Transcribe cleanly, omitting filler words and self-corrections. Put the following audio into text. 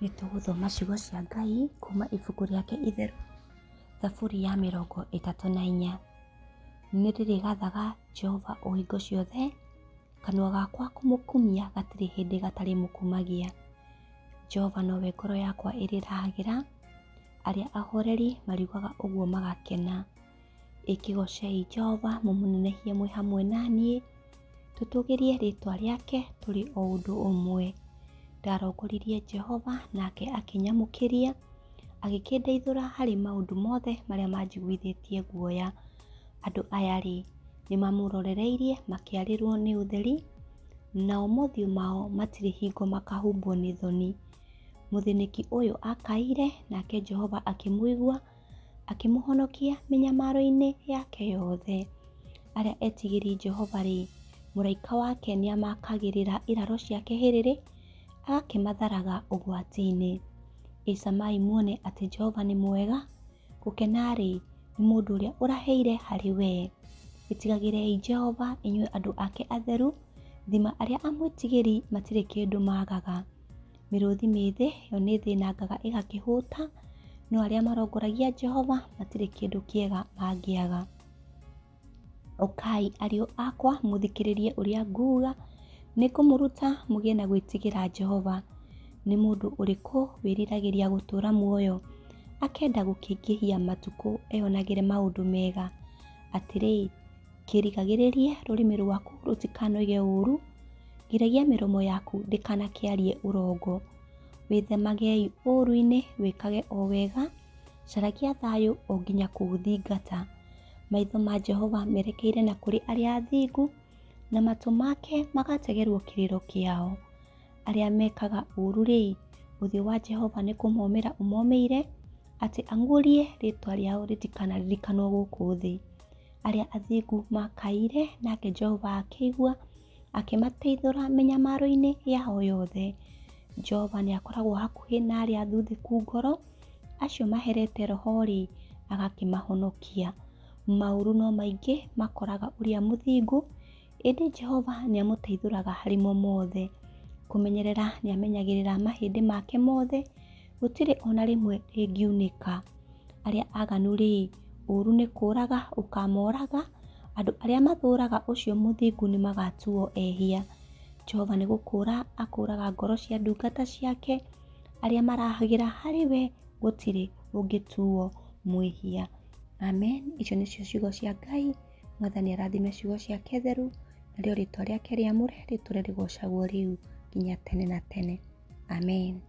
Nĩ tũgũthoma ciugo cia Ngai kuma ibuku rĩake itheru, Thaburi ya 34. Nĩ ndĩrĩgathaga Jehova o hingo ciothe, kanua gakwa kũmũkumia gatirĩ hĩndĩ gatarĩmũkumagia. Jehova nowe ngoro yakwa ĩrĩrahagĩra, arĩa ahoreri mariugaga ũguo magakena. Ĩ kĩgoocei Jehova mũmũnenehie mwĩ hamwe na niĩ, tũtũgĩrie rĩĩtwa rĩake tũrĩ o ũndũ ũmwe. Ndarongoririe Jehova nake akĩnyamũkĩria, agĩkĩndeithũra harĩ maũndũ mothe marĩa manjiguithĩtie guoya. Andũ aya-rĩ, nĩmamũrorereirie makĩarĩrwo nĩ ũtheri, nao mothiũ mao matirĩ hingo makahumbwo nĩ thoni. Mũthĩnĩki ũyũ aakaire, nake Jehova akĩmũigua, akĩmũhonokia mĩnyamaro-inĩ yake yothe. Arĩa etigĩri Jehova-rĩ, mũraika wake nĩamakagĩrĩra iraro ciake hĩrĩrĩ, agakĩmatharaga ũgwati-inĩ. Ĩ camai muone atĩ Jehova nĩ mwega, gũkena-rĩ, nĩ mũndũ ũrĩa ũrahĩire harĩ we. Ĩtigagĩrei Jehova, inyuĩ andũ ake atheru, thima arĩa amwĩtigĩri matirĩ kĩndũ maagaga. Mĩrũthi mĩthĩ yo nĩĩthĩnangaga ĩgakĩhũta, no arĩa marongoragia Jehova matirĩ kĩndũ kĩega mangĩaga. Ũkai ariũ akwa mũthikĩrĩrie ũrĩa nguuga, nĩngũmũruta mũgĩe na gwĩtigĩra Jehova. Nĩ mũndũ ũrĩkũ wĩriragĩria gũtũũra muoyo, akenda gũkĩingĩhia matukũ eyonagĩre maũndũ mega? Atĩrĩ, kĩrigagĩrĩrie rũrĩmĩ rwaku rũtikanoige ũũru, giragia mĩromo yaku ndĩkanakĩarie ũrongo. Wĩthemagei ũũru-inĩ wĩkage o wega, caragia thayũ o nginya kũũthingata. Maitho ma Jehova merekeire na kũrĩ arĩa athingu, na matũ make magategerwo kĩrĩro kĩao. Arĩa mekaga ũũru-rĩ, ũthiũ wa Jehova nĩ kũmomĩra ũmomĩire, atĩ ang'ũrie rĩĩtwa rĩao rĩtikanaririkanwo gũkũ thĩ. Arĩa athingu maakaire, nake Jehova akĩigua, akĩmateithũra mĩnyamaro-inĩ yao yothe. Jehova nĩakoragwo hakuhĩ na arĩa athuthĩku ngoro, acio maherete roho-rĩ, agakĩmahonokia. Maũru no maingĩ makoraga ũrĩa mũthingu, ĩndĩ Jehova nĩamũteithũraga harĩ mo mothe. Kũmenyerera nĩamenyagĩrĩra mahĩndĩ make mothe, gũtirĩ o na rĩmwe rĩngiunĩka. Arĩa aganu-rĩ, ũũru nĩ kũũraga ũkamoraga, andũ arĩa mathũũraga ũcio mũthingu nĩmagatuo ehia. Jehova nĩ gũkũũra akũũraga ngoro cia ndungata ciake, arĩa marahagĩra harĩ we gũtirĩ ũngĩtuo mwĩhia. Amen. Icio nĩcio ciugo cia Ngai. Mwathani arathime ciugo ciake theru, narĩo rĩtwa rĩake rĩamũre rĩtũre rĩgocagwo rĩu nginya tene na tene. Amen.